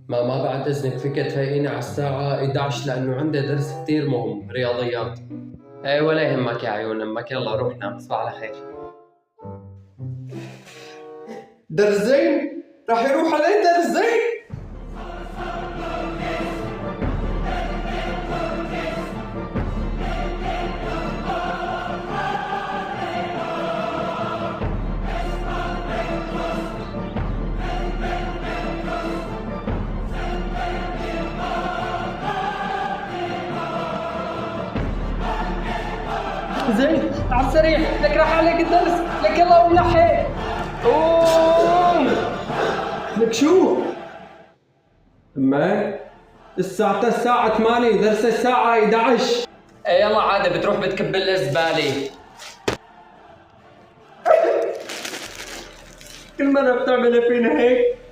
ماما بعد اذنك فيك تفيقيني على الساعة 11 لأنه عندي درس كتير مهم رياضيات. ايه ولا يهمك يا عيون امك، يلا روح نام، تصبح على خير. درزين راح يروح علي درزين. زين على السريع، لك راح عليك الدرس، لك يلا قوم لحق، قوم. لك شو؟ ما الساعة الساعة 8، درس الساعة 11. ايه يلا عادة بتروح بتكب الزبالة. كل مرة بتعمل فينا هيك.